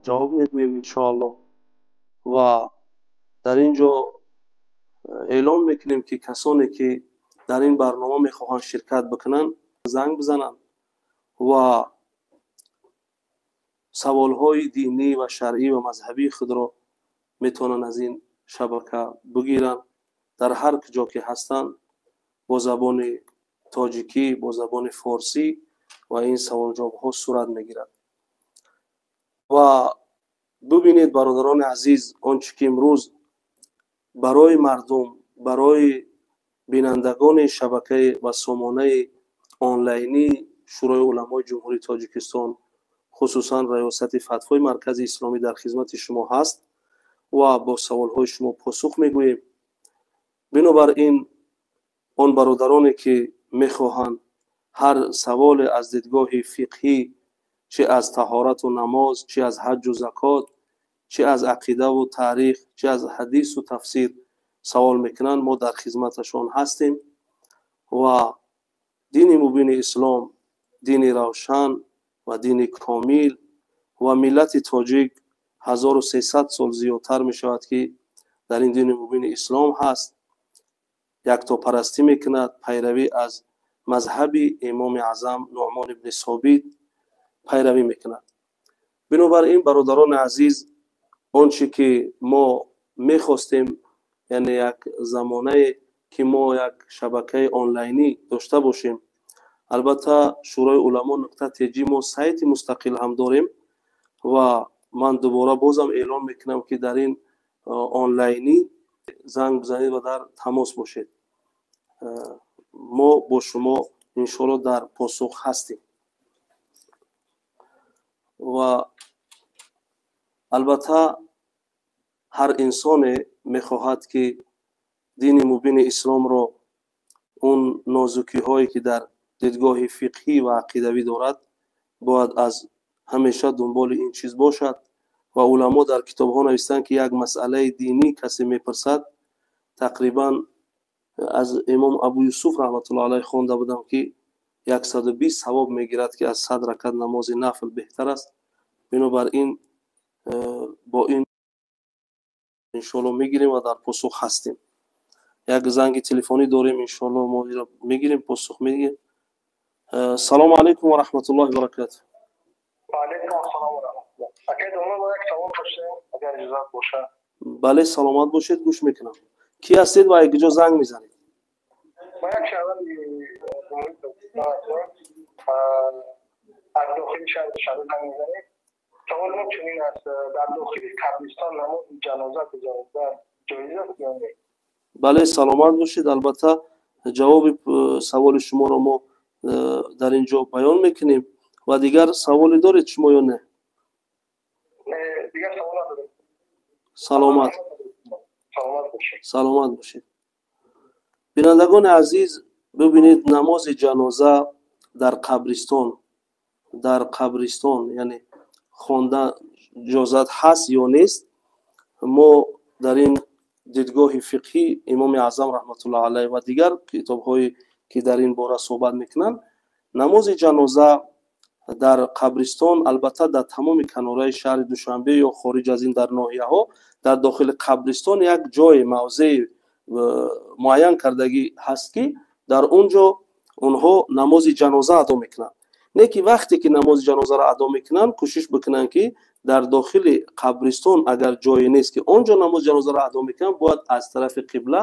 Ҷавоб мегӯем, иншоаллоҳ. Ва дар ин ҷо эълон мекунем, ки касоне ки дар ин барнома мехоҳанд ширкат бикунанд, занг бизананд ва саволҳои динӣ ва шаръӣ ва мазҳабии худро метавонанд аз ин шабака бигиранд, дар ҳар куҷо ки ҳастанд, бо забони тоҷикӣ, бо забони форсӣ, ва ин саволҷавобҳо сурат мегирад. Ва бубинед, бародарони азиз, он чӣ ки имрӯз барои мардум, барои бинандагони шабакаи ва сомонаи онлайнии Шӯрои уламои Ҷумҳурии Тоҷикистон, хусусан Раёсати фатвои Маркази исломӣ, дар хизмати шумо ҳаст ва бо саволҳои шумо посух мегӯем. Бинобар ин, он бародароне ки мехоҳанд ҳар саволе аз дидгоҳи фиқҳӣ, чӣ аз таҳорату намоз, чӣ аз ҳаҷҷу закот, чӣ аз ақидаву таърих, чӣ аз ҳадису тафсир савол мекунанд, мо дар хизматашон ҳастем. Ва дини мубини ислом дини равшан ва дини комил, ва миллати тоҷик 1300 сол зиёдтар мешавад, ки дар ин дини мубини ислом ҳаст, яктопарастӣ мекунад, пайравӣ аз мазҳаби Имоми Аъзам Нуъмон ибни Собит пайравӣ мекунад. Бинобар ин, бародарони азиз, он чӣ ки мо мехостем, яъне як замонае ки мо як шабакаи онлайнӣ дошта бошем. Албатта, шӯрои уламо.tj, мо сайти мустақил ҳам дорем ва ман дубора бозам эълон мекунам, ки дар ин онлайнӣ занг бизанед ва дар тамос бошед. Мо бо шумо, иншоалло, дар посух ҳастем. Ва албатта, ҳар инсоне мехоҳад, ки дини мубини исломро, он нозукиҳое ки дар дидгоҳи фиқҳӣ ва ақидавӣ дорад, бояд аз ҳамеша дунболи ин чиз бошад. Ва уламо дар китобҳо навистанд, ки як масъалаи динӣ касе мепурсад, тақрибан аз имом Абу Юсуф раҳматулло алайҳ хонда будам, ки 120 савоб мегирад, ки аз 100 ракат намози нафл беҳтар аст. Бинобар ин, бо ин, иншоалло, мегирем ва дар посух ҳастем. Як занги телефонӣ дорем, иншоалло, мо мегирем, посух мегирем. Салому алайкум ва раҳматуллоҳи баракату. Ваалайкум ассалом ва раҳматуллоҳ. Акай домла, мо як савол доштем, агар иҷозат бошад. Бале, саломат бошед, гӯш мекунам. Кӣ ҳастед ва куҷо занг мезанед? Ма як шаҳрванди Ҷумҳурии Тоҷикистон ҳастем, аз дохили шаҳри Душанбе занг мезанем. Саволи мо чунин аст: дар дохили қабристон намози ҷаноза гузаронидан ҷоиз аст ё не? Бале, саломат бошед. Албатта, ҷавоби саволи шуморо мо дар ин ҷо баён мекунем. Ва дигар саволе доред шумо ё не? Дигар савол надорем. Саломат. Саломат бошед. Саломат бошед. Бинандагони азиз, бибинед, намози ҷаноза дар қабристон, дар қабристон, яъне хонда иҷозат ҳаст ё нест? Мо дар ин дидгоҳи фиқҳӣ, Имоми Аъзам раҳматуллоҳ алайҳ ва дигар китобҳое ки дар ин бора суҳбат мекунанд, намози ҷаноза дар қабристон, албатта, дар тамоми канораи шаҳри Душанбе ё хориҷ аз ин, дар ноҳияҳо, дар дохили қабристон як ҷое, мавзеи муайян кардагӣ ҳаст, ки дар он ҷо онҳо намози ҷаноза адо мекунанд. Не ки вақте ки намози ҷанозаро адо мекунанд, кӯшиш бикунанд, ки дар дохили қабристон агар ҷое нест, ки он ҷо намози ҷанозаро адо мекунанд, бояд аз тарафи қибла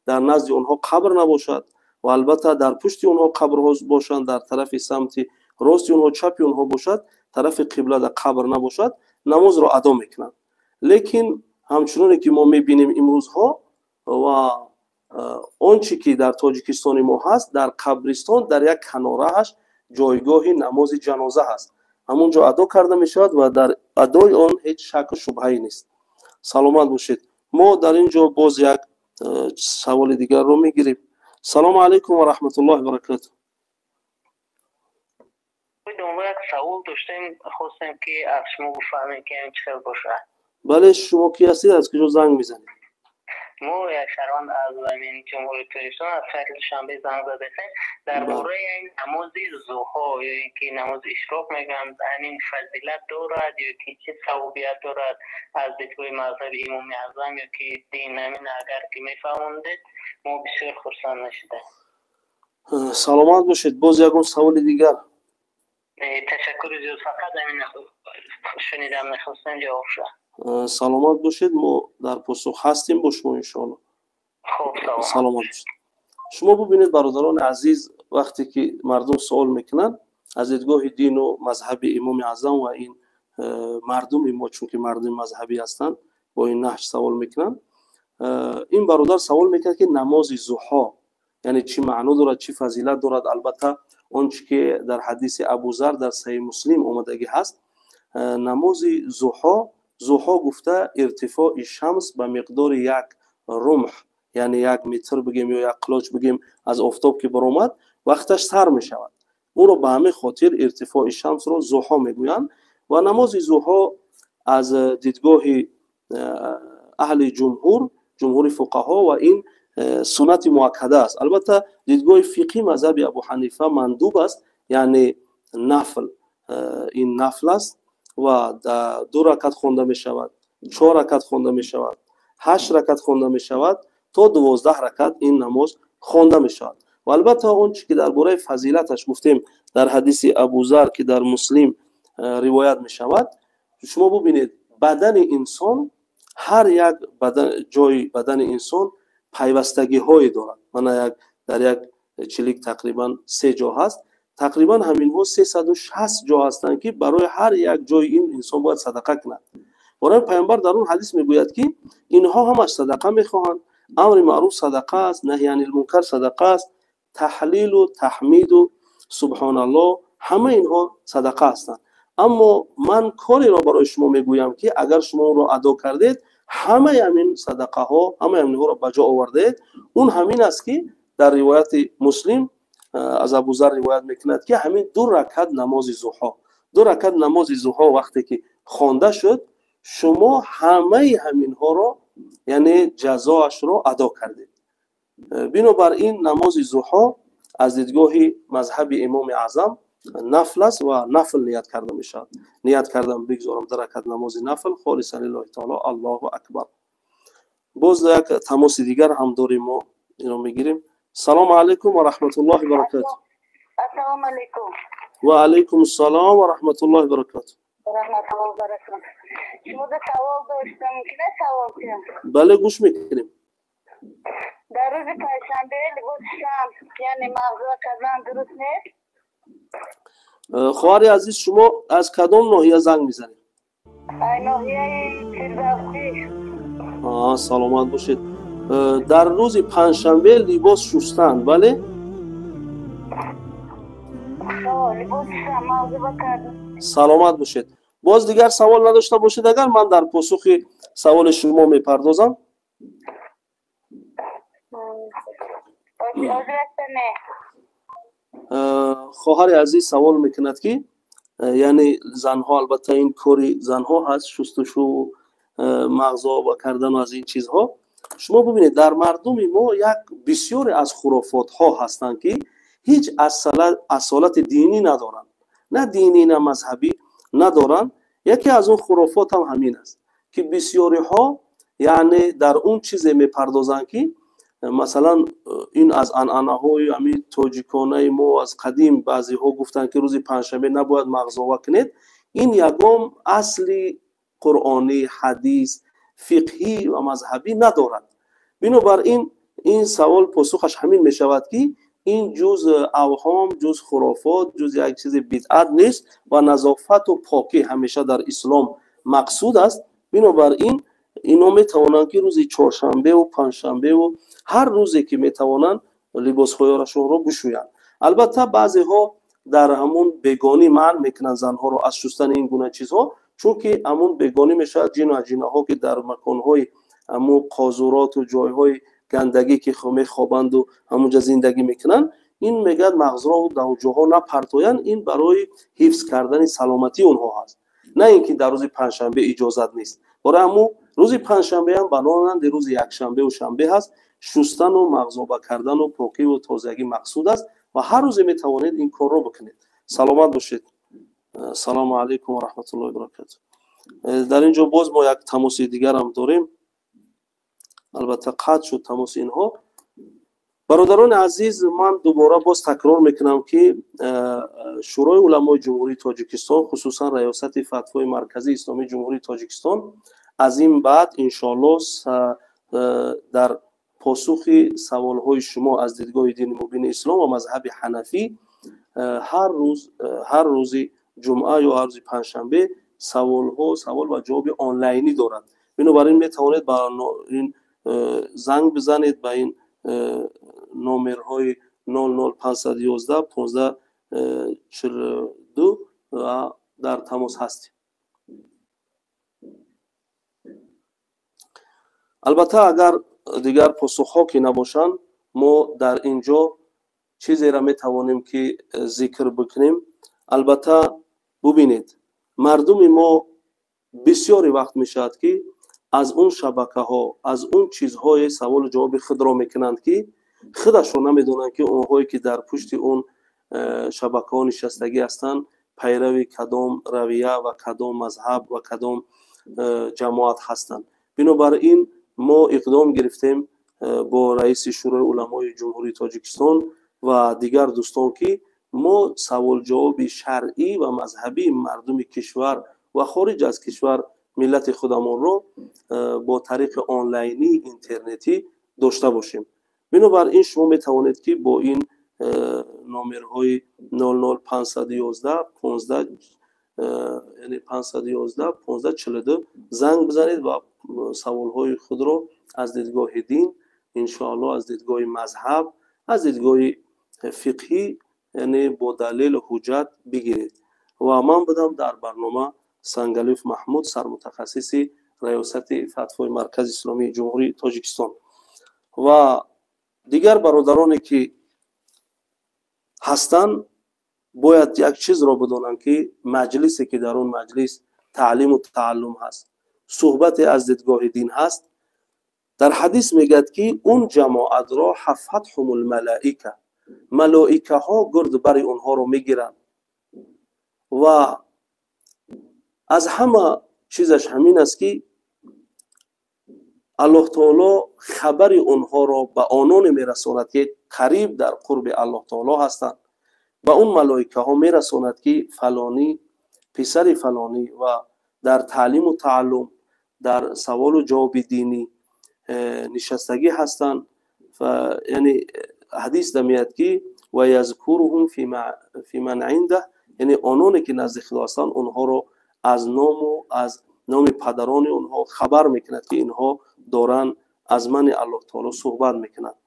дар назди онҳо қабр набошад ва албатта дар пушти онҳо қабрҳо бошанд, дар тарафи самти рости онҳо, чапи онҳо бошад, тарафи қибла дар қабр набошад, намозро адо мекунанд. Лекин ҳамчуноне ки мо мебинем имрӯзҳо ва он чӣ ки дар Тоҷикистони мо ҳаст, дар қабристон дар як канорааш ҷойгоҳи намози ҷаноза ҳаст, ҳамон ҷо адо карда мешавад ва дар адои он ҳеҷ шаку шубҳае нест. Саломат бошед. Мо дар ин ҷо боз як саволи дигарро мегирем. Салому алайкум ва раҳматуллоҳи баракату. Як савол доштем, хостем, ки аз шумо бифаҳмем, ки ин чӣ хел бошад. Бале, шумо ки ҳастед, аз куҷо занг мезанед? Мо як шаҳрванд аз ҳамин Ҷумҳурии Тоҷикистон, аз шаҳри Душанбе занг задаем. Дар бораи намози зуҳо ё ин ки намози ишроқ мегӯянд, ҳамин фазилат дорад ё ки чӣ савобият дорад аз дидгоҳи мазҳаби Имоми Аъзам ё ки дин? Ҳамин агар ки мефаҳмондед, мо бисёр хурсанд мешудем. Саломат бошед. Боз ягон саволи дигар? Ташаккури зиёд, фақат ҳамин шунидам, мехостем ҷавоб шавад. Саломат бошед, мо дар посух ҳастем бо шумо, иншоалло. Саломат бошед. Шумо бубинед, бародарони азиз, вақте ки мардум суол мекунанд аз дидгоҳи дину мазҳаби Имоми Аъзам ва ин мардуми мо, чунки мардуми мазҳабӣ ҳастанд, бо ин наҳҷ савол мекунанд. Ин бародар савол мекунад, ки намози зуҳо яъне чӣ маъно дорад, чӣ фазилат дорад. Албатта, он чӣ ки дар ҳадиси Абузар дар Саҳиҳи Муслим омадагӣ ҳаст, намози зуҳо, зуҳо гуфта иртифои шамс ба миқдори як румҳ, яъне як метр бигем ё як қилоч бигем, аз офтоб ки баромад, вақташ сар мешавад. Ӯро ба ҳамин хотир иртифои шамсро зуҳо мегӯянд. Ва намози зуҳо аз дидгоҳи аҳли ҷумҳур, ҷумҳури фуқаҳо, ва ин суннати муаккада аст. Албатта, дидгоҳи фиқҳи мазҳаби Абу Ҳанифа мандуб аст, яъне нафл, ин нафл аст ва ду ракат хонда мешавад, чор ракат хонда мешавад, ҳашт ракат хонда мешавад, то 12 ракат ин намоз хонда мешавад. Ва албатта, он чӣ ки дар бораи фазилаташ гуфтем дар ҳадиси Абузар, ки дар Муслим ривоят мешавад, шумо бубинед, бадани инсон, ҳар як ҷои бадани инсон пайвастагиҳое дорад. Мана, як дар як чилик тақрибан се ҷо ҳаст, тақрибан ҳаминҳо 360 ҷо ҳастанд, ки барои ҳар як ҷои ин инсон бояд садақа кунад. Барои Пайғамбар дар он ҳадис мегӯяд, ки инҳо ҳамаш садақа мехоҳанд. Амри маъруф садақа аст, наҳи анил мункар садақа аст, таҳлилу таҳмиду субҳоналлоҳ, ҳама инҳо садақа ҳастанд. Аммо ман кореро барои шумо мегӯям, ки агар шумо онро адо кардед, ҳамаи ҳамин садақаҳо, ҳамаи ҳаминҳоро ба ҷо овардаед. Он ҳамин аст, ки дар ривояти Муслим аз Абузар ривоят мекунад, ки ҳамин ду ракат намози зуҳо, ду ракат намози зуҳо вақте ки хонда шуд, шумо ҳамаи ҳаминҳоро, яъне ҷазоашро адо кардед. Бинобар ин, намози зуҳо аз дидгоҳи мазҳаби Имоми Аъзам нафл аст ва нафл ният карда мешавад. Ният кардам, бигзорам ду ракат намози нафл холисан лиллоҳи таоло. Аллоҳу акбар. Боз як тамоси дигар ҳам дорем, мо ино мегирем. Салому алайкум ва раҳматуллоҳи баракату. Ассалому алайкум. Ва алайкум ассалом ва раҳматуллоҳи баракату. Раҳматуллоҳи баракату. Шумода савол доштам, мумкин аст савол кунам? Бале, гӯш мекунем. Дар рӯзи панҷшанбе либос шуштан, яъне мағза кардан дуруст нест? Хоҳари азиз, шумо аз кадом ноҳия занг мезанед? Ай ноҳияи Фирдавсӣ. Саломат бошед. Дар рӯзи панҷшанбе либос шустан, бале? Либос шустан, мағзуба кардан. Саломат бошед. Боз дигар савол надошта бошед агар, ман дар посухи саволи шумо мепардозам. Ҳозир не. Хоҳари азиз савол мекунад, ки яъне занҳо, албатта, ин кори занҳо ҳаст, шустушу, мағзоба кардану аз ин чизҳо. Шумо бубинед, дар мардуми мо як бисёре аз хурофотҳо ҳастанд, ки ҳеҷ асолати динӣ надоранд, на динӣ, на мазҳабӣ надоранд. Яке аз он хурофот ҳам ҳамин аст, ки бисёриҳо, яъне, дар он чизе мепардозанд, ки масалан, ин аз анъанаҳои ҳамин тоҷиконаи мо аз қадим баъзеҳо гуфтанд, ки рӯзи панҷшанбе набояд мағзова кунед. Ин ягон асли қуръонӣ, ҳадис, фиқҳӣ ва мазҳабӣ надорад. Бинобар ин, ин савол посухаш ҳамин мешавад, ки ин ҷуз авҳом, ҷуз хурофот, ҷуз як чизи бидъат нест ва назофату покӣ ҳамеша дар ислом мақсуд аст. Бинобар ин, ино метавонанд, ки рӯзи чоршанбеву панҷшанбеву ҳар рӯзе ки метавонанд, либосҳояшонро бишӯянд. Албатта, баъзеҳо дар ҳамун бегонӣ манъ мекунанд занҳоро аз шустани ин гуна чизҳо, чунки ҳамун бегонӣ мешавад, ҷину аҷинаҳо, ки дар маконҳои ҳамун қозуроту ҷойҳои гандагӣ ки мехобанду ҳамунҷа зиндагӣ мекунанд, ин мегӯяд, мағзро дар ҷоҳо напартоянд. Ин барои ҳифз кардани саломатии онҳо ҳаст, на ин ки дар рӯзи панҷшанбе иҷозат нест. Барои ҳамун Рӯзи панҷшанбе ҳам ба монанди рӯзи якшанбеу шанбе ҳаст, шустану мағзоба кардану покиву тозагӣ мақсуд аст ва ҳар рӯзе метавонед ин корро бикунед. Саломат бошед. Салому алайкум ва раҳматуллоҳи ва баракатуҳ. Дар ин ҷо боз мо як тамоси дигарам дорем. Албатта қатъ шуд тамоси инҳо. Бародарони азиз, ман дубора боз такрор мекунам, ки Шӯрои уламои Ҷумҳурии Тоҷикистон, хусусан Раёсати фатвои Марказии Исломии Ҷумҳурии Тоҷикистон, аз ин баъд иншоаллоҳ дар посухи саволҳои шумо аз дидгоҳи дини мубини ислом ва мазҳаби ҳанафӣ ҳар рӯз, ҳар рӯзи ҷумъа ё ҳар рӯзи панҷшанбе саволҳо, савол ва ҷавоби онлайнӣ дорад. Бинобар ин метавонед ба ин занг бизанед ба ин номерҳои 00511 15 42 ва дар тамос ҳастем. Албатта агар дигар посухҳо ки набошанд, мо дар ин ҷо чизеро метавонем ки зикр бикунем. Албатта бубинед, мардуми мо бисёре вақт мешавад, ки аз он шабакаҳо, аз он чизҳое саволу ҷавоби худро мекунанд, ки худашон намедонанд, ки онҳое ки дар пушти он шабакаҳо нишастагӣ ҳастанд, пайрави кадом равия ва кадом мазҳаб ва кадом ҷамоат ҳастанд. Бинобар ин мо иқдом гирифтем бо раиси Шӯрои уламои Ҷумҳурии Тоҷикистон ва дигар дӯстон, ки мо саволҷавоби шаръӣ ва мазҳабии мардуми кишвар ва хориҷ аз кишвар миллати худамонро бо тариқи онлайнии интернетӣ дошта бошем. Бинобар ин шумо метавонед, ки бо ин номерҳои 00511 15, яъне 511 15 42 занг бизанед ва саволҳои худро аз дидгоҳи дин, иншоаллоҳ, аз дидгоҳи мазҳаб, аз дидгоҳи фиқҳӣ, яъне бо далелу ҳуҷҷат бигиред. Ва ман будам дар барнома Сангалиев Маҳмуд, сармутахассиси Раёсати фатвои Маркази Исломии Ҷумҳурии Тоҷикистон. Ва дигар бародароне ки ҳастанд, бояд як чизро бидонанд, ки маҷлисе ки дар он маҷлис таълиму тааллум ҳаст, суҳбате аз дидгоҳи дин ҳаст, дар ҳадис мегӯяд, ки он ҷамоатро ҳафатҳумул малаика, малоикаҳо гирду бари онҳоро мегиранд. Ва аз ҳама чизаш ҳамин аст, ки Аллоҳ таоло хабари онҳоро ба ононе мерасонад, ки қариб дар қурби Аллоҳ таоло ҳастанд. Ба он малоикаҳо мерасонад, ки фалонӣ писари фалонӣ ва дар таълиму тааллум, дар саволу ҷавоби динӣ нишастагӣ ҳастанд. Яъне ҳадис дамеяд, ки ва язкуруҳум фи ман индаҳ, яъне ононе ки назди Худо ҳастанд, онҳоро аз ному аз номи падарони онҳо хабар мекунад, ки инҳо доранд аз мани Аллоҳ таоло суҳбат мекунанд.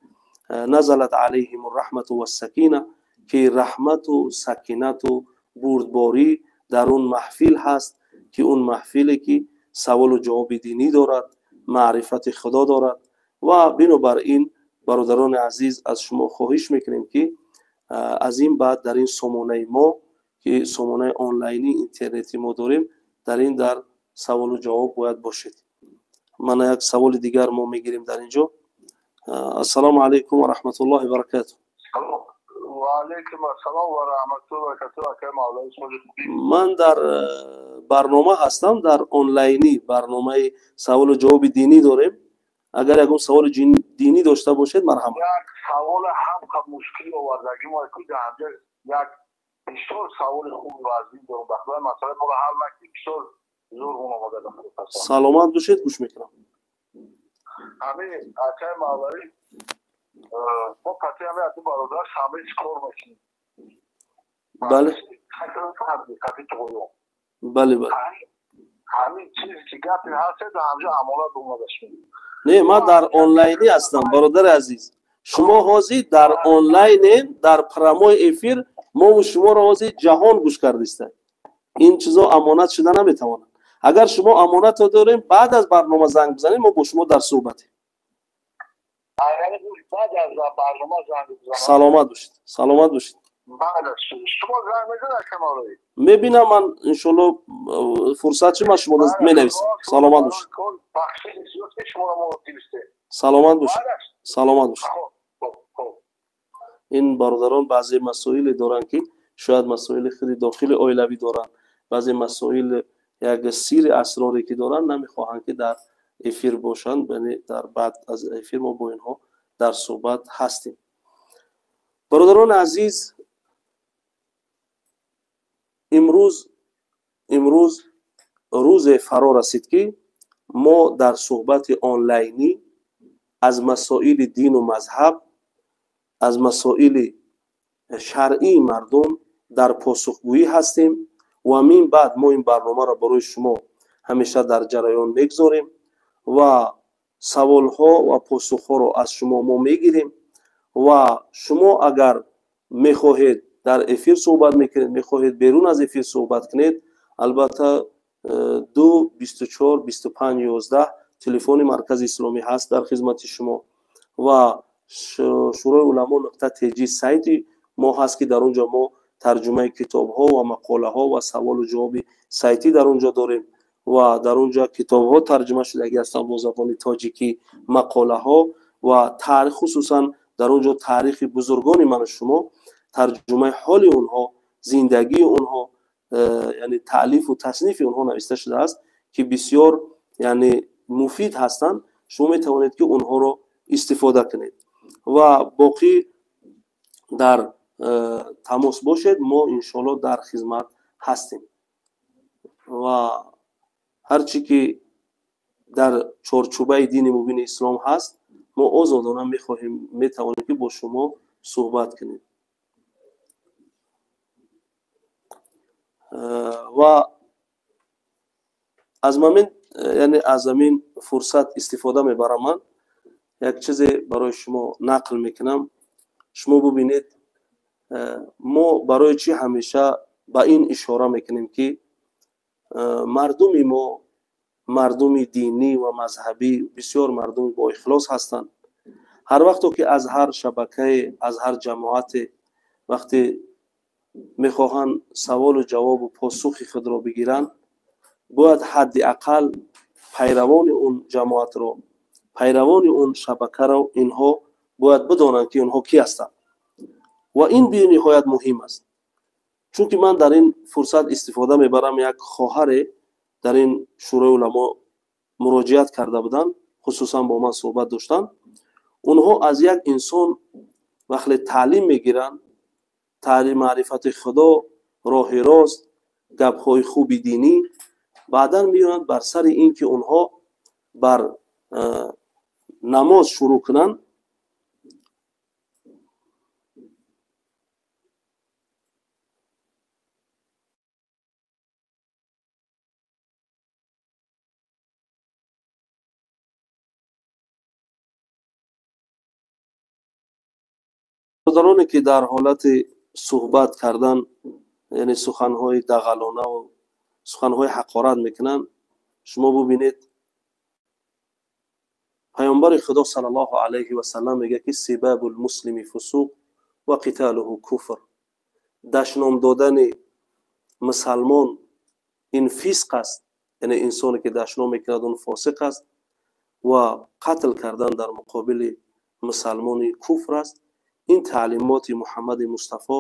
Назалат алайҳим раҳмату вассакина, ки раҳмату сакинату бурдборӣ дар он маҳфил ҳаст, ки он маҳфиле ки саволу ҷавоби динӣ дорад, маърифати Худо дорад. Ва бинобар ин бародарони азиз, аз шумо хоҳиш мекунем, ки аз ин баъд дар ин сомонаи мо, ки сомонаи онлайни интернети мо дорем, дар ин дар саволу ҷавоб бояд бошед. Мана як саволи дигар мо мегирем дар ин ҷо. Ассалому алайкум ва раҳматуллоҳи ва баракатуҳ. Ва алайкум ассалом ва раҳматуллоҳи ва баракатуҳ. Акай Мавлавӣ, ман дар барнома ҳастам, дар онлайнӣ барномаи саволу ҷавоби динӣ дорем. Агар ягон саволи динӣ дошта бошед, марҳамат. Як савол ҳам мушкил овардагӣ мо як бисёр саволи хуб ва азим дорам. Ба Худои масъала моро ҳал накунӣ, бисёр зур омада. Саломат бошед, гӯш мекунам. Ҳамин акай Мавлавӣ, мо қати ҳамин аз бародар шанбе чӣ кор мекунем? Бале. Қати туғоён. Бале, бале. Ҳамин чизе ки гапи ҳаст, дар ҳамҷо амонат омада шуд. Не, ман дар онлайнӣ ҳастам, бародари азиз. Шумо ҳозир дар онлайнен, дар прямой эфир мову шуморо ҳозир ҷаҳон гӯш кардиста. Ин чизо амонат шуда наметавонад. Агар шумо амонатро дорем, баъд аз барнома занг бизанед, мо бо шумо дар суҳбатем. Саломат бошед, саломат бошед. Мебинам ман, иншоалло, фурсат чи ман шумо менависам. Саломат бошед, саломат бошед, саломат бошед. Ин бародарон баъзе масоиле доранд, ки шояд масоили худи дохили оилавӣ доранд, баъзе масоил як сири асроре ки доранд, намехоҳанд, ки дар эфир бошанд. Яъне дар баъд аз эфир мо бо инҳо дар суҳбат ҳастем. Бародарони азиз, имрӯз рӯзе фаро расид, ки мо дар суҳбати онлайнӣ аз масоили дину мазҳаб, аз масоили шаръии мардум дар посухгӯӣ ҳастем ва мин баъд мо ин барномаро барои шумо ҳамеша дар ҷараён мегзорем ва саволҳо ва посухҳоро аз шумо мо мегирем. Ва шумо агар мехоҳед дар эфир суҳбат мекунед, мехоҳед берун аз эфир суҳбат кунед, албатта 2 24 25 11 телефони Маркази Исломӣ ҳаст дар хизмати шумо ва шӯрои уламо.tj сайти мо ҳаст, ки дар он ҷо мо тарҷумаи китобҳо ва мақолаҳо ва саволу ҷавоби сайтӣ дар он ҷо дорем ва дар он ҷо китобҳо тарҷума шудагӣ ҳастанд бо забони тоҷикӣ, мақолаҳо ва таърих, хусусан дар он ҷо таърихи бузургони ману шумо, тарҷумаи ҳоли онҳо, зиндагии онҳо, яъне таълифу таснифи онҳо нависта шудааст, ки бисёр яъне муфид ҳастанд. Шумо метавонед, ки онҳоро истифода кунед ва боқӣ дар тамос бошед. Мо иншоалло дар хизмат ҳастем ва ҳар чӣ ки дар чорчӯбаи дини мубини ислом ҳаст, мо озодона мехоҳем, метавонем, ки бо шумо суҳбат кунем. Ва аз момент, яъне аз ҳамин фурсат истифода мебарам, ман як чизе барои шумо нақл мекунам. Шумо бубинед, мо барои чӣ ҳамеша ба ин ишора мекунем, ки мардуми мо мардуми динӣ ва мазҳабӣ, бисёр мардуми боихлос ҳастанд. Ҳар вақто ки аз ҳар шабакае, аз ҳар ҷамоате вақте мехоҳанд саволу ҷавобу посухи худро бигиранд, бояд ҳадди ақал пайравони он ҷамоатро, пайравони он шабакаро инҳо бояд бидонанд, ки онҳо кӣ ҳастанд. Ва ин бениҳоят муҳим аст, чунки ман дар ин фурсат истифода мебарам. Як хоҳаре дар ин Шӯрои уламо муроҷиат карда буданд, хусусан бо ман суҳбат доштанд. Онҳо аз як инсон вақте таълим мегиранд, таълим маърифати Худо, роҳи рост, гапҳои хуби динӣ, баъдан меоянд бар сари ин ки онҳо бар намоз шурӯъ кунанд. Бародароне ки дар ҳолати суҳбат кардан, яъне суханҳои дағалонаву суханҳои ҳақорат мекунанд, шумо бубинед, Паёмбари Худо саллаллоҳу алайҳи васалам мегӯяд, ки سباب المسلم فسوق وقتاله كفر. Дашном додани мусалмон ин фисқ аст, яъне инсоне ки дашном мекунад, он фосиқ аст ва қатл кардан дар муқобили мусалмони куфр аст. Ин таълимоти Муҳаммади Мустафо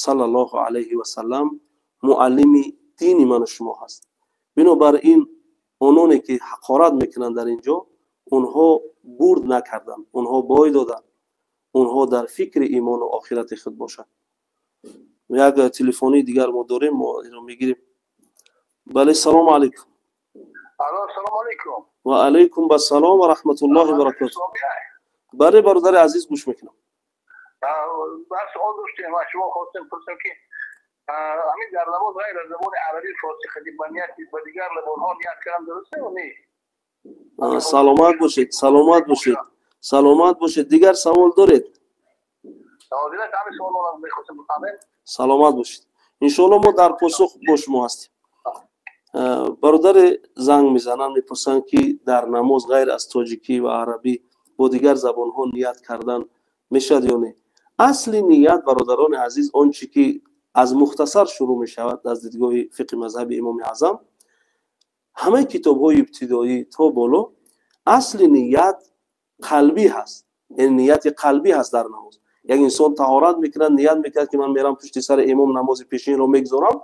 саллаллоҳу алайҳи васалам, муаллими дини ману шумо ҳаст. Бинобар ин ононе ки ҳақорат мекунанд дар ин ҷо, онҳо бурд накарданд, онҳо бой доданд. Онҳо дар фикри имону охирати худ бошанд. Як телефонии дигар мо дорем, мо инро мегирем. Бале, салому алайкум. Ва алайкум бассалом ва раҳматуллоҳи баракоту. Бале, бародари азиз, гӯш мекунам. Суол доштем ва шумо хостем пурсем, ки ҳамин дар намоз ғайр аз забони арабӣ, форсӣ хадӣ ба нияти ба дигар забонҳо ният кардам дуруст ё не? Саломат бошед, саломат бошед, саломат бошед. Дигар савол доред? Саломат бошед. Иншоалло, мо дар посух бо шумо ҳастем. Бародаре занг мезананд, мепурсанд, ки дар намоз ғайр аз тоҷикӣ ва арабӣ бо дигар забонҳо ният кардан мешавад ё не. Асли ният, бародарони азиз, он чи ки аз мухтасар шурӯъ мешавад аз дидгоҳи фиқҳи мазҳаби Имоми Аъзам, ҳамаи китобҳои ибтидоӣ то боло, асли ният қалбӣ ҳаст, яъне нияти қалбӣ ҳаст дар намоз. Як инсон таҳорат мекунад, ният мекунад, ки ман мерам пушти сари имом намози пешинро мегузорам,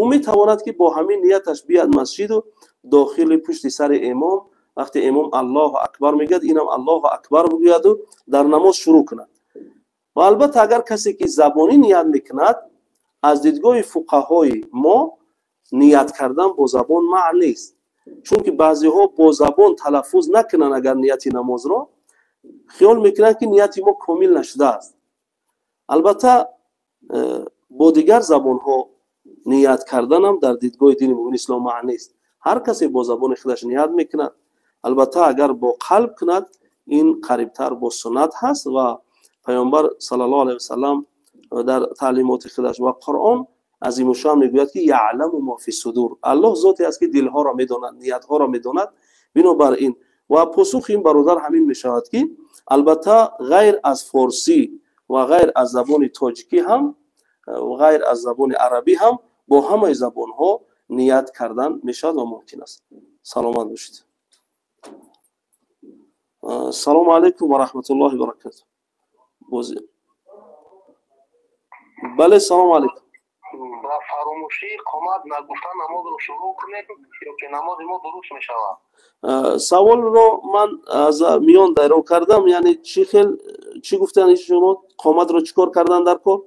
ӯ метавонад, ки бо ҳамин нияташ биёд масҷиду дохили пушти сари имом, вақте имом Аллоҳу акбар мегӯяд, инам Аллоҳу акбар бигӯяду дар намоз шурӯъ кунад. Ва албатта, агар касе ки забонӣ ният мекунад, аз дидгоҳи фуқаҳои мо ният кардан бо забон манъ нест, чунки баъзеҳо бо забон талаффуз накунанд, агар нияти намозро хиёл мекунанд, ки нияти мо комил нашудааст. Албатта, бо дигар забонҳо ният карданам дар дидгоҳи дини мубини ислом манъ нест. Ҳар касе бо забони худаш ният мекунад, албатта, агар бо қалб кунад, ин қарибтар бо суннат ҳаст. Ва Паёмбар саллаллоҳу алайҳи васаллам дар таълимоти худаш ва Қуръон азимушшаън мегӯяд, ки яъламу мо фи судур, Аллоҳ зоте аст, ки дилҳоро медонад, ниятҳоро медонад. Бинобар ин ва посухи ин бародар ҳамин мешавад, ки албатта, ғайр аз форсӣ ва ғайр аз забони тоҷикӣ ҳам, ғайр аз забони арабӣ ҳам, бо ҳамаи забонҳо ният кардан мешавад ва мумкин аст. Саломат бошед. Салому алайкум ва раҳматуллоҳи баракату. Бози, бале, салому алайкум. Ба фаромӯшӣ қомат нагуфта намозро шурӯъ кунем ё ки намози мо дуруст мешавад? Саволро ман аз миён дайро кардам, яъне чӣ хел, чӣ гуфтанд шумо? Қоматро чӣ кор кардан дар кор?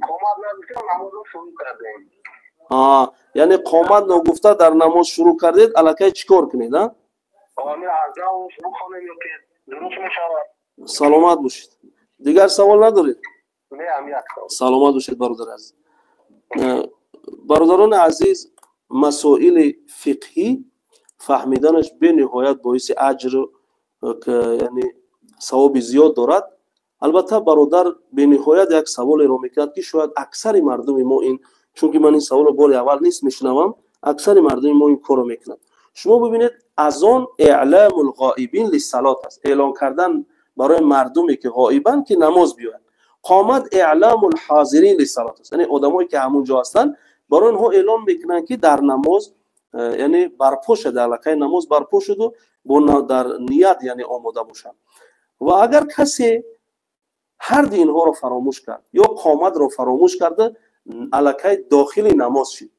Қомат нагуфта намозро шурӯъ кардем. Яъне қомат ногуфта дар намоз шурӯъ кардед, аллакай чӣ кор кунед? Бухонем ё ки дуруст мешавад? Саломат бошед. Дигар савол надоред? Саломат бошед, бародари азиз. Бародарони азиз, масоили фиқҳӣ фаҳмиданаш бениҳоят боиси аҷру, яъне савоби зиёд дорад. Албатта, бародар бениҳоят як саволеро мекунад, ки шояд аксари мардуми мо ин, чунки ман ин саволро бори аввал нест мешунавам, аксари мардуми мо ин корро мекунад. Шумо бибинед, азон эълому лғоибин лиссалот аст, эълон кардан барои мардуме, ки ғоибанд, ки намоз биёянд. Қомат эълому лҳозирин лиссалот аст, яъне одамое, ки ҳамун ҷо ҳастанд, барои онҳо эълон мекунанд, ки дар намоз, яъне барпо шуда, аллакай намоз барпо шуду, бо дар ният, яъне омода бошанд. Ва агар касе ҳарди инҳоро фаромӯш кард ё қоматро фаромӯш карда, аллакай дохили намоз шид,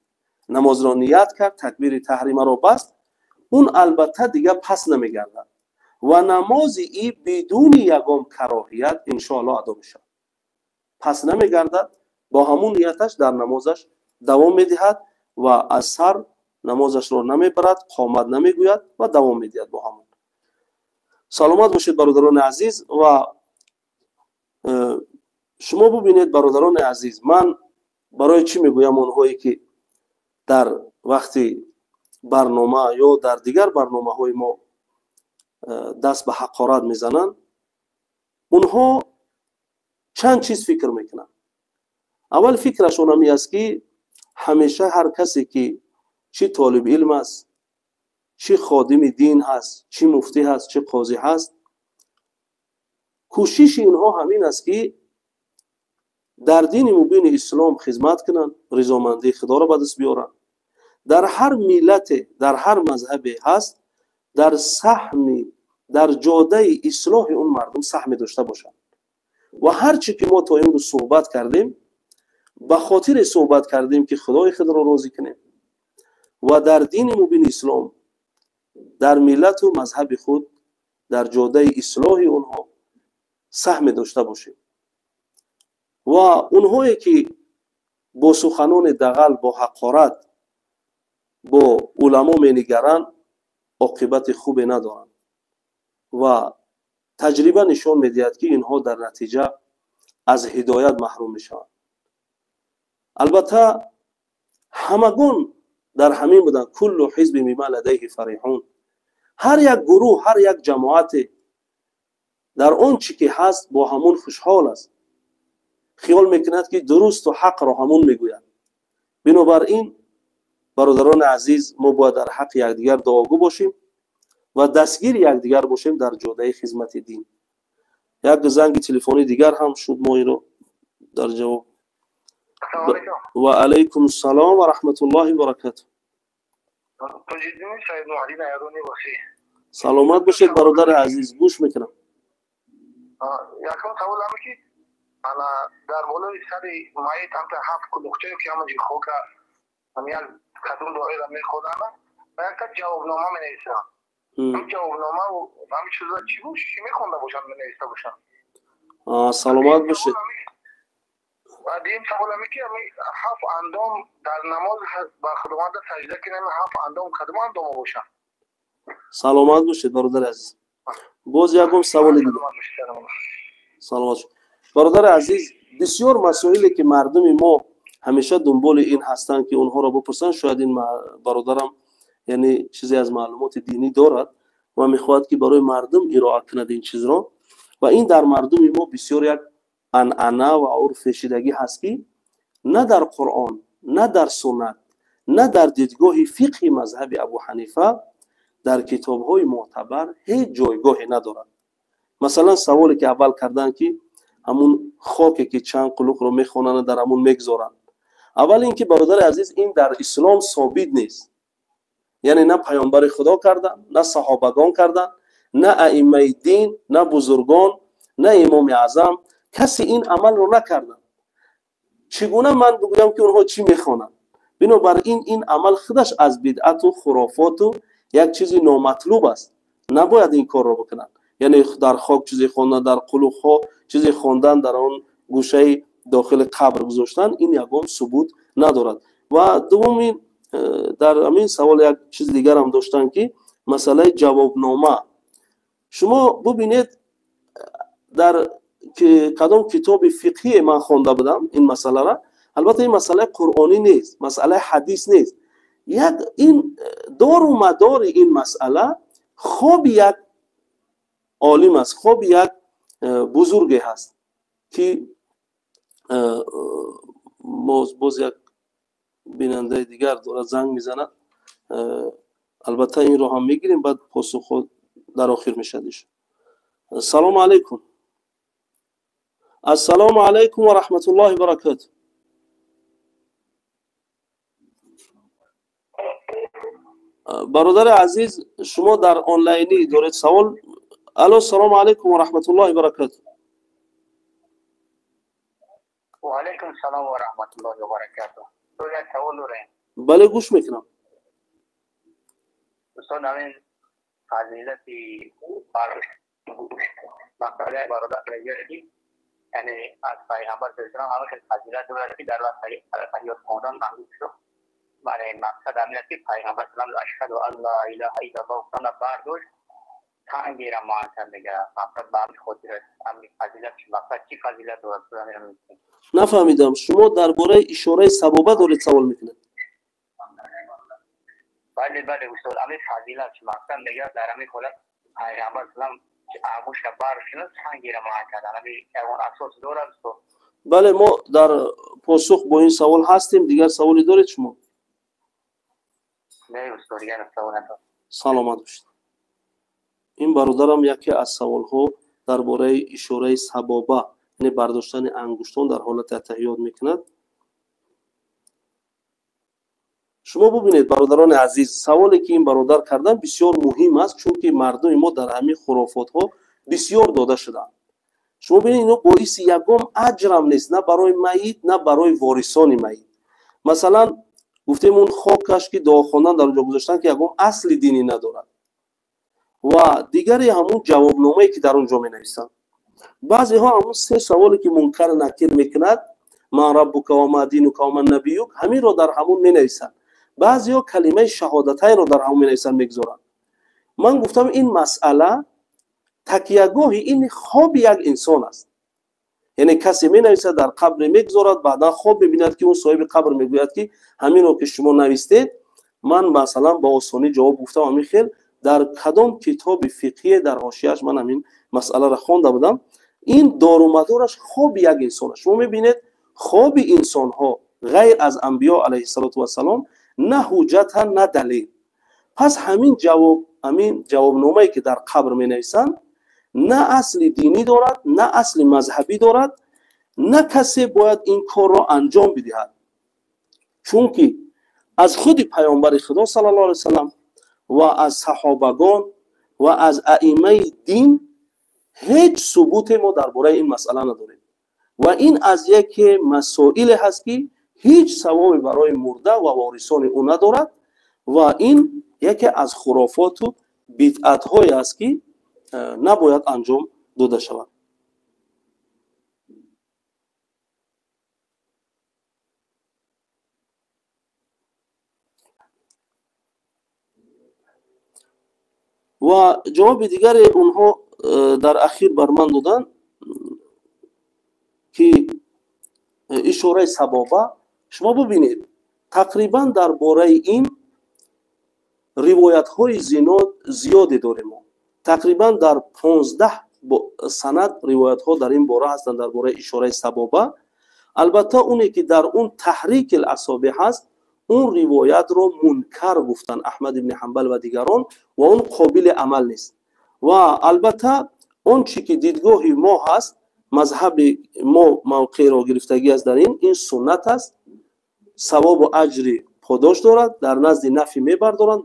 намозро ният кард, такбири таҳримаро баст, он албатта дигар пас намегардад ва намози и бидуни ягон кароҳият иншоалло адо мешавад. Пас намегардад, бо ҳамун нияташ дар намозаш давом медиҳад ва аз сар намозашро намебарад, қомат намегӯяд ва давом медиҳад бо ҳамон. Саломат бошед, бародарони азиз. Ва шумо бубинед, бародарони азиз, ман барои чӣ мегӯям: онҳое, ки дар вақти барнома ё дар дигар барномаҳои мо даст ба ҳақорат мезананд, онҳо чанд чиз фикр мекунанд. Аввал фикрашон ҳами аст, ки ҳамеша ҳар касе, ки чӣ толиби илм аст, чӣ ходими дин ҳаст, чӣ муфтӣ ҳаст, чӣ қозӣ ҳаст, кӯшиши инҳо ҳамин аст, ки дар дини мубини ислом хизмат кунанд, ризомандии Худоро ба даст биёранд, дар ҳар миллате, дар ҳар мазҳабе ҳаст, дар саҳми дар ҷодаи ислоҳи он мардум саҳме дошта бошанд. Ва ҳар чӣ ки мо то имрӯз суҳбат кардем, ба хотире суҳбат кардем, ки Худои худро розӣ кунем ва дар дини мубини ислом, дар миллату мазҳаби худ, дар ҷодаи ислоҳи онҳо саҳме дошта бошем. Ва онҳое, ки бо суханони дағал, бо ҳақорат бо уламо менигаранд, оқибати хубе надоранд ва таҷриба нишон медиҳад, ки инҳо дар натиҷа аз ҳидоят маҳрум мешаванд. Албатта, ҳамагон дар ҳамин буданд: куллу ҳизби бима ладайҳи фариҳун. Ҳар як гурӯҳ, ҳар як ҷамоате дар он чӣ ки ҳаст, бо ҳамун хушҳол аст, хиёл мекунад, ки дурусту ҳақро ҳамун мегӯяд. Бинобар ин, бародарони азиз, мо бояд дар ҳаққи якдигар дуогӯ бошем ва дастгири якдигар бошем дар ҷодаи хизмати дин. Як занги телефонии дигар ҳам шуд, мо инро дар ҷавоб. Ва алайкум салом ва раҳматуллоҳи ва баракатуҳ. Саломат бошед, бародари азиз, гӯш мекунам. Якум савол ҳаме ки ана дар болои сари майит ҳамта ҳафт кулуқчае ки ҳама ҷи хока ҳам як кадом дуоеро мехонанд ва якта ҷавобнома менависанд. Ҳам ҷавобнома ҳами чиза чӣ буд, чӣ мехонда бошанд, менависта бошанд? Саломат бошед. Дуюм савол ҳаме ки ҳами ҳафт андом дар намоз ба Худованда саҷда кунем, ҳафт андом кадом андомо бошанд? Саломат бошед, бародари азиз. Боз ягон саволи дигар? Саломат бошед, бародари азиз. Бисёр масоиле ки мардуми мо ҳамеша дунболи ин ҳастанд ки онҳоро бипурсанд, шояд ин бародарам яъне чизе аз маълумоти динӣ дорад ва мехоҳад ки барои мардум ироа кунад ин чизро. Ва ин дар мардуми мо бисёр як анъана ва урф шидагӣ ҳаст ки на дар Қуръон, на дар суннат, на дар дидгоҳи фиқҳи мазҳаби Абу Ҳанифа дар китобҳои мӯътабар ҳеҷ ҷойгоҳе надорад. Масалан, саволе ки аввал карданд ки ҳамун хоке ки чанд қулуқро мехонанд дар ҳамун мегзоранд. Аввал ин ки, бародари азиз, ин дар ислом собит нест. Яъне на паёмбари Худо карданд, на саҳобагон карданд, на аиммаи дин, на бузургон, на имоми аъзам, касе ин амалро накарданд. Чӣ гуна ман бигӯям ки онҳо чӣ мехонанд? Бинобар ин ин амал худаш аз бидъату хурофоту як чизи номатлуб аст. Набояд ин корро бикунанд. Яъне дар хок чизе хондан, дар қулуқҳо чизе хондан, дар он гӯшаи дохили қабр гузоштан, ин ягон субут надорад. Ва дуввумин, дар ҳамин савол як чиз дигарам доштанд ки масъалаи ҷавобнома. Шумо бубинед, дар кадом китоби фиқҳие ман хонда будам ин масъалара. Албатта, ин масъалаи қуръонӣ нест, масъалаи ҳадис нест. Як ин дору мадори ин масъала хоби як олим аст, хоби як бузурге ҳаст ки боз як бинандаи дигар дорад, занг мезанад. Албатта, инро ҳам мегирем, баъд посухҳо дар охир мешавад. Салому алайкум. Ассалому алайкум ва раҳматуллоҳи баракатуҳ. Бародари азиз, шумо дар онлайнӣ доред савол. Алло, салому алайкум ва раҳматуллоҳи баракатуҳ. Ва алайкум салом ва раҳматуллоҳи ва баракатуҳ. Як савол дорем. Бале, гӯш мекунам. Устод, ҳамин фазилати масъалаи бародар ки яъне аз пайғамбар саллаллоҳу ҳама хел фазилат дорад ки дар вақти ҳаёт хондан мангӯш шуд. Бале, мақсад ҳамин аст ки пайғамбар саллаллоҳу ашҳаду ан ла илаҳа иллаллоҳ гуфтана бардошт, тангера муаттар мегардад. Мақсад ба ҳамин хотир аст. Ҳамин фазилат мақсад чӣ фазилат дорад? Нафаҳмидам, шумо дар бораи ишораи сабоба доред савол мекунед? Бале, бале, устод, ҳамин фазилат мақсад мегӯяд дар ҳамин ҳолат пайғамбар саллаллоҳу ангушта бардоштана сангера муайян кардан, ҳамин ягон асос дорад, устод? Бале, мо дар посух бо ин савол ҳастем. Дигар саволе доред шумо? Не, устод, дигар савол надорам. Саломат бошед. Ин бародарам яке аз саволҳо дар бораи ишораи сабоба, яъне бардоштани ангуштон дар ҳолати аттаҳиёт мекунад. Шумо бубинед, бародарони азиз, саволе ки ин бародар кардан бисёр муҳим аст, чунки мардуми мо дар ҳамин хурофотҳо бисёр дода шудаанд. Шумо бинед, ино боиси ягон аҷрам нест, на барои майит, на барои ворисони майит. Масалан, гуфтем, он хокаш ки дуо хондан дар онҷо гузоштан ки ягон асли динӣ надорад. Ва дигаре ҳамун ҷавобномае ки дар он ҷо менависанд. Баъзеҳо ҳамун се саволе ки Мункар Накир мекунад, ман раббука ва ма динука ва ман набиюк, ҳаминро дар ҳамун менависанд. Баъзеҳо калимаи шаҳодатайро дар ҳамун менависанд, мегузоранд. Ман гуфтам, ин масъала такягоҳи ин хоби як инсон аст. Яъне касе менависад, дар қабре мегузорад, баъдан хоб мебинад ки он соҳиби қабр мегӯяд ки ҳаминро ки шумо навистед, ман масалан ба осонӣ ҷавоб гуфтам. Ҳамин хел дар кадом китоби фиқҳие дар ҳошияаш ман ҳамин масъаларо хонда будам. Ин дорумадораш хоби як инсон аст. Шумо мебинед, хоби инсонҳо ғайр аз анбиё алайҳиссалоту вассалом на ҳуҷҷата, на далел. Пас ҳамин ҷавоб, ҳамин ҷавобномае ки дар қабр менависанд, На асли динӣ дорад, на асли мазҳабӣ дорад, на касе бояд ин корро анҷом бидиҳад, чунки аз худи паёмбари Худо саллаллоҳу алайҳи васаллам ва аз саҳобагон ва аз аимаи дин ҳеҷ субуте мо дар бораи ин масъала надорем. Ва ин аз яке масоиле ҳаст, ки ҳеҷ савобе барои мурда ва ворисони ӯ надорад ва ин яке аз хурофоту бидъатҳое аст, ки набояд анҷом дода шавад. Ва ҷавоби дигаре онҳо дар ахир бар ман доданд, ки ишораи сабоба. Шумо бубинед, тақрибан дар бораи ин ривоятҳои зиёде дорем мо. Тақрибан дар 15 санад ривоятҳо дар ин бора ҳастанд, дар бораи ишораи сабоба. Албатта, оне ки дар он таҳрики асобӣ ҳаст, он ривоятро мункар гуфтанд Аҳмад ибни Ҳанбал ва дигарон ва он қобили амал нест. Ва албатта он чи ки дидгоҳи мо ҳаст, мазҳаби мо мавқеъро гирифтагӣ аст дар ин суннат аст, савобу аҷри подош дорад, дар назди нафи мебардоранд,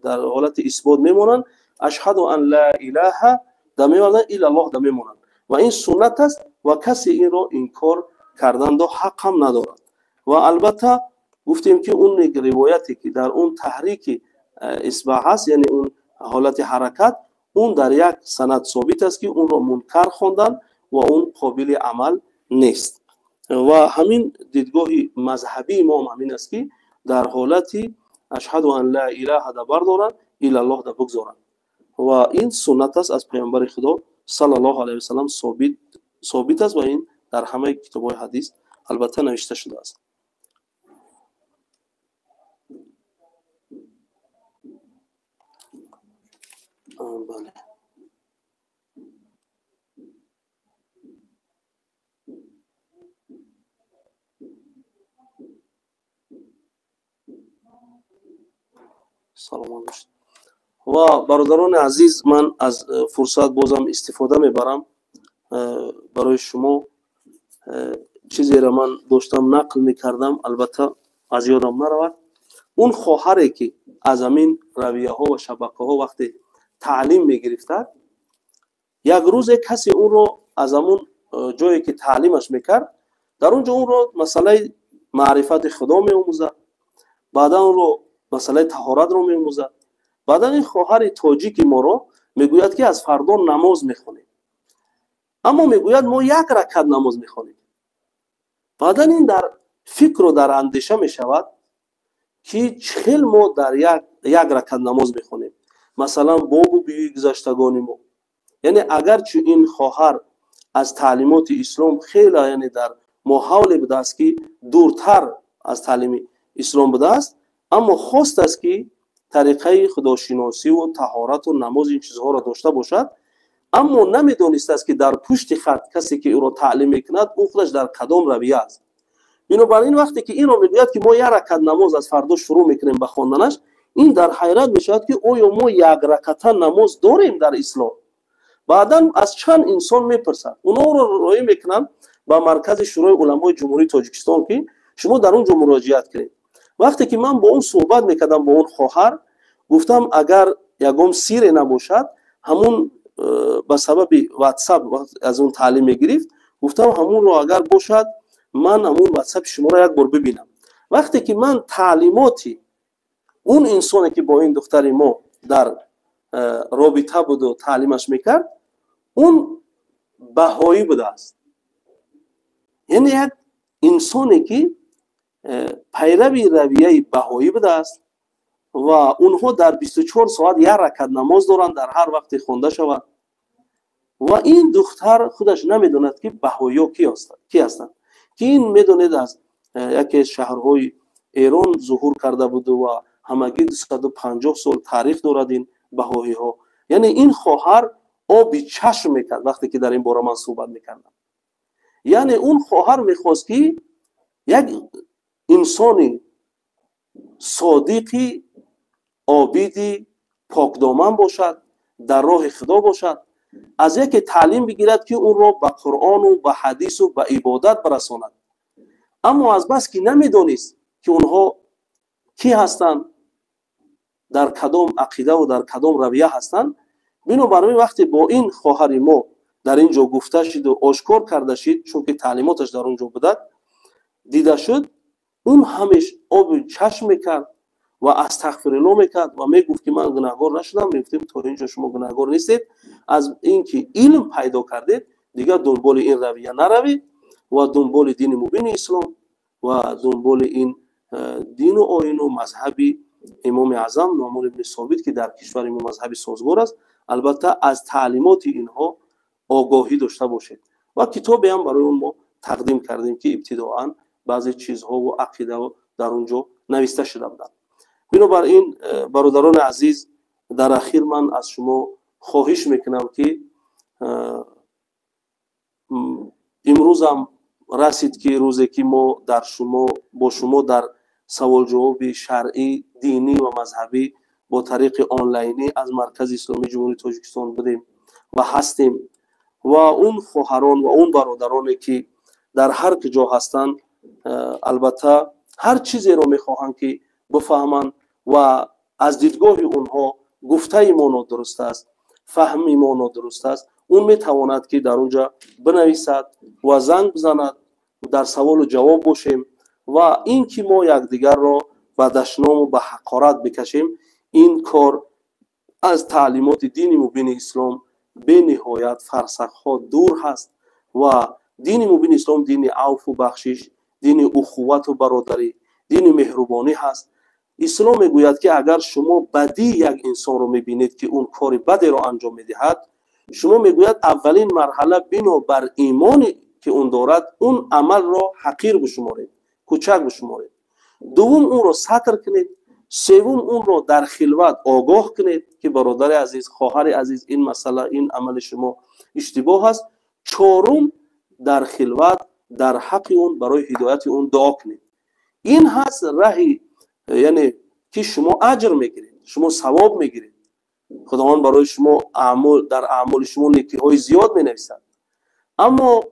дар ҳолати исбот мемонанд, ашҳаду ан ла илаҳа да меварданд, иллаллоҳ да мемонанд. Ва ин суннат аст ва касе инро инкор кардандо ҳақ ҳам надорад. Ва албатта гуфтем, ки он ривояте ки дар он таҳрики исбаъ ҳаст, яъне он ҳолати ҳаракат, он дар як санад собит аст, ки онро мункар хонданд ва он қобили амал нест. Ва ҳамин дидгоҳи мазҳабии мо ҳам ҳамин аст, ки дар ҳолати ашҳаду ан ла илаҳа да бардоранд, иллаллоҳ да бигзоранд. Ва ин суннат аст, аз паёмбари Худо саллаллоҳу алайҳи васаллам собит аст ва ин дар ҳамаи китобҳои ҳадис албатта навишта шудааст. Бале, саломат бошед. Ва бародарони азиз, ман аз фурсат бозам истифода мебарам, барои шумо чизеро ман доштам нақл мекардам, албатта аз ёдам наравад. Он хоҳаре ки аз ҳамин равияҳо ва шабакаҳо вақте таълим мегирифтад, як рӯзе касе онро аз ҳамун ҷое ки таълимаш мекард, дар он ҷо онро масъалаи маърифати Худо меомӯзад, баъдан онро масъалаи таҳоратро меомӯзад. Баъдан ин хоҳари тоҷики моро мегӯяд, ки аз фардо намоз мехонем, аммо мегӯяд, мо як ракат намоз мехонем. Баъдан ин дар фикру дар андеша мешавад, ки чӣ хел мо дар як ракат намоз мехонем, масалан, бобу бибии гузаштагони мо. Яъне агарчи ин хоҳар аз таълимоти ислом хеле, яъне дар моҳавле будааст, ки дуртар аз таълими ислом будааст, аммо хостааст, ки тариқаи худошиносиву таҳорату намоз, ин чизҳоро дошта бошад, аммо намедонистааст, ки дар пушти хат касе ки ӯро таълим мекунад, ӯ худаш дар кадом равия аст. Бинобар ин вақте ки инро мегӯяд, ки мо як ракат намоз аз фардо шурӯъ мекунем ба хонданаш, ин дар ҳайрат мешавад, ки оё мо як раката намоз дорем дар ислом? Баъдан аз чанд инсон мепурсад, онҳоро роӣ мекунанд ба маркази Шӯрои уламои Ҷумҳурии Тоҷикистон, ки шумо дар он ҷо муроҷиат кунед. Вақте ки ман бо он суҳбат мекардам, бо он хоҳар, гуфтам, агар ягон сире набошад, ҳамун ба сабаби ватсап аз он таълим мегирифт, гуфтам, ҳамунро агар бошад, ман ҳамун ватсапи шуморо як бор бибинам. Вақте ки ман таълимоти он инсоне ки бо ин духтари мо дар робита буду таълимаш мекард, он баҳоӣ будааст, яъне як инсоне ки пайрави равияи баҳоӣ будааст ва онҳо дар 24 соат як ракат намоз доранд, дар ҳар вақте хонда шавад. Ва ин духтар худаш намедонад, ки баҳоиё ки ҳастанд, ки ин медонед, аз яке аз шаҳрҳои Эрон зуҳур карда буду ва ҳамагӣ 250 сол таърих дорад ин баҳоиҳо. Яъне ин хоҳар оби чашм мекард, вақте ки дар ин бора ман суҳбат мекардам. Яъне он хоҳар мехост, ки як инсони содиқи, обиди, покдоман бошад, дар роҳи Худо бошад. Аз яке таълим бигирад, ки онро ба Қуръону ба ҳадису ба ибодат барасонад. Аммо аз бас ки намедонист, ки онҳо кӣ ҳастанд, дар кадом ақидаву дар кадом равия ҳастанд, бинобар ин вақте бо ин хоҳари мо дар ин ҷо гуфта шиду ошкор карда шид, чунки таълимоташ дар он ҷо будад, дида шуд, он ҳамеш оби чашм мекард ва астағфирулло мекард ва мегуфт, ки ман гунаҳгор нашудам. Мегуфтем, то ин ҷо шумо гунаҳгор нестед, аз ин ки илм пайдо кардед, дигар дунболи ин равия наравед ва дунболи дини мубини ислом ва дунболи ин дину оину мазҳаби Имоми Аъзам Нуъмон ибни Собит, ки дар кишвари мо мазҳаби созгор аст, албатта аз таълимоти инҳо огоҳӣ дошта бошед. Ва китобе ҳам барои он мо тақдим кардем, ки ибтидоан баъзе чизҳову ақидао дар он ҷо нависта шуда буданд. Бинобар ин, бародарони азиз, дар ахир ман аз шумо хоҳиш мекунам, ки имрӯзам расид, ки рӯзе ки мо дар шумо бо шумо дар саволҷавоби шаръӣ, динӣ ва мазҳабӣ бо тариқи онлайнӣ аз Маркази Исломии Ҷумҳурии Тоҷикистон будем ва ҳастем. Ва он хоҳарон ва он бародароне, ки дар ҳар куҷо ҳастанд, албатта ҳар чизеро мехоҳанд, ки бифаҳманд ва аз дидгоҳи онҳо гуфтаи мо нодуруст аст, фаҳми мо нодуруст аст, он метавонад, ки дар он ҷо бинависад ва занг бизанад, дар саволу ҷавоб бошем. Ва ин ки мо якдигарро ба дашному ба ҳақорат бикашем, ин кор аз таълимоти дини мубини ислом бениҳоят фарсахҳо дур ҳаст. Ва дини мубини ислом дини авфу бахшиш, дини ухуввату бародарӣ, дини меҳрубонӣ ҳаст. Ислом мегӯяд, ки агар шумо бадии як инсонро мебинед, ки он кори бадеро анҷом медиҳад, шумо, мегӯяд, аввалин марҳала бинобар имоне, ки он дорад, он амалро ҳақир бишуморед, кӯчак бишуморед, дуввум, онро сатр кунед, севум, онро дар хилват огоҳ кунед, ки бародари азиз, хоҳари азиз, ин масъала, ин амали шумо иштибоҳ аст, чорум, дар хилват дар ҳаққи он барои ҳидояти он дуо кунед. Ин ҳаст раҳи, яъне ки шумо аҷр мегиред, шумо савоб мегиред, Худованд барои шумо дар аъмоли шумо некиҳои зиёд менависад. Аммо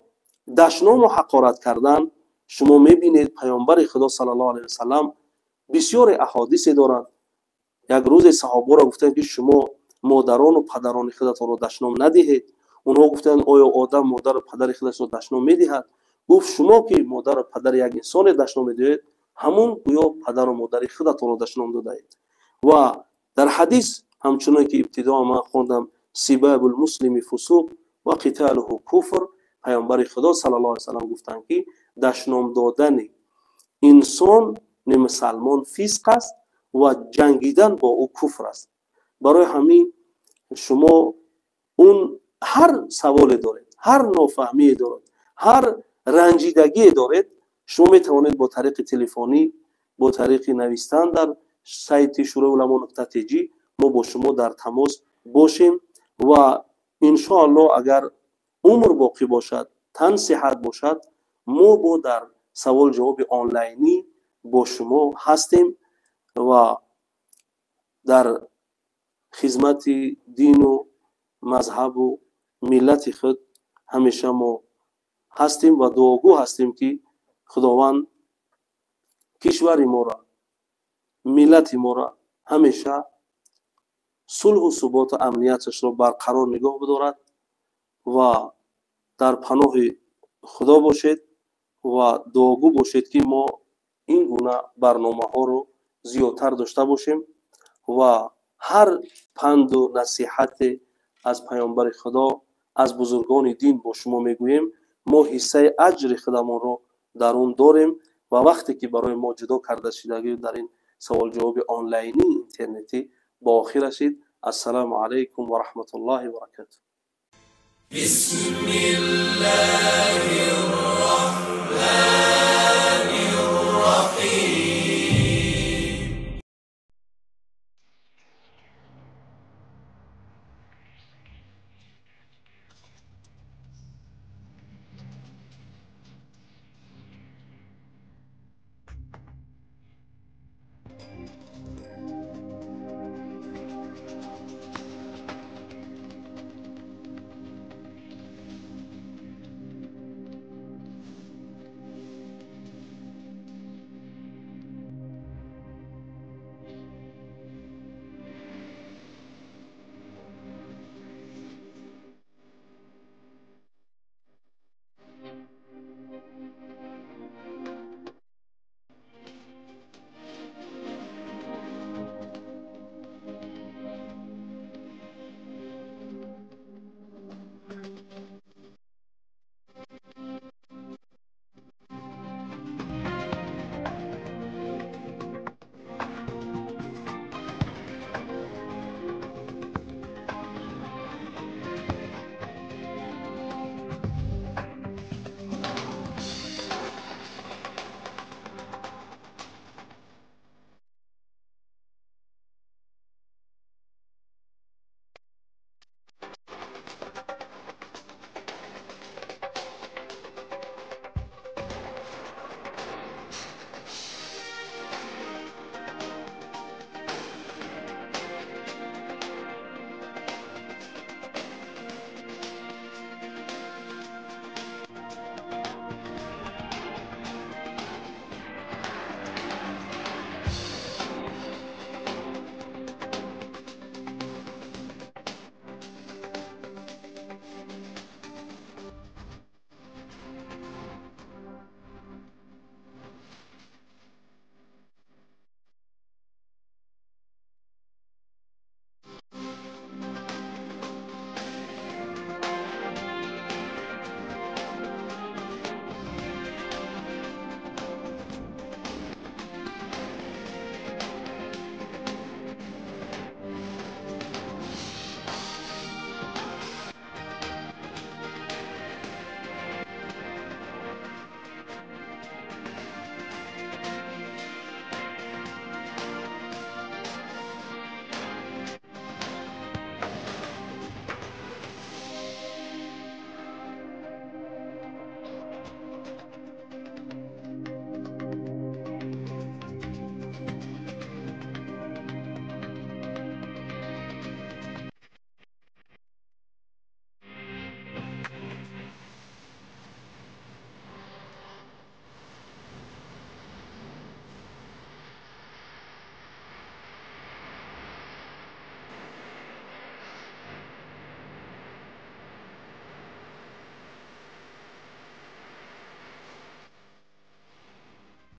дашному ҳақорат кардан, шумо мебинед, Паёмбари Худо саллаллоҳу алайҳи васаллам бисёре аҳодисе доранд. Як рӯзе саҳобаро гуфтанд, ки шумо модарону падарони худатонро дашном надиҳед. Онҳо гуфтанд: оё одам модару падари худашро дашном медиҳад? Гуфт: шумо ки модару падари як инсоне дашном медиҳед, ҳамун гӯё падару модари худатонро дашном додаед. Ва дар ҳадис, ҳамчунон ки ибтидо ман хондам, сибабул муслими фусуқ ва қиталуҳу куфр, Паёмбари Худо саллаллоҳу алайҳи васаллам гуфтанд, ки дашном додани инсони мусалмон фисқ аст ва ҷангидан бо ӯ куфр аст. Барои ҳамин шумо он ҳар саволе доред, ҳар нофаҳмие доред, ҳар ранҷидагие доред, шумо метавонед бо тариқи телефонӣ, бо тариқи навистан дар сайти шӯрои уламо.тж мо бо шумо дар тамос бошем. Ва иншоаллоҳ, агар умр боқӣ бошад, тан сиҳат бошад, мо бо дар савол ҷавоби онлайнӣ бо шумо ҳастем ва дар хизмати дину мазҳабу миллати худ ҳамеша мо ҳастем ва дуогӯ ҳастем, ки Худованд кишвари моро, миллати моро ҳамеша сулҳу суботу амнияташро барқарор нигоҳ бидорад. Ва дар паноҳи Худо бошед ва дуогӯ бошед, ки мо ин гуна барномаҳоро зиёдтар дошта бошем ва ҳар панду насиҳате аз Паёмбари Худо, аз бузургони дин бо шумо мегӯем, мо ҳиссаи аҷри худамонро дар он дорем. Ва вақте ки барои мо ҷудо карда шудагӣ дар ин саволҷавоби онлайнии интернетӣ ба охир расид. Ассалому алайкум ва раҳматуллоҳи ва баракатуҳ. بسم الله الرحمن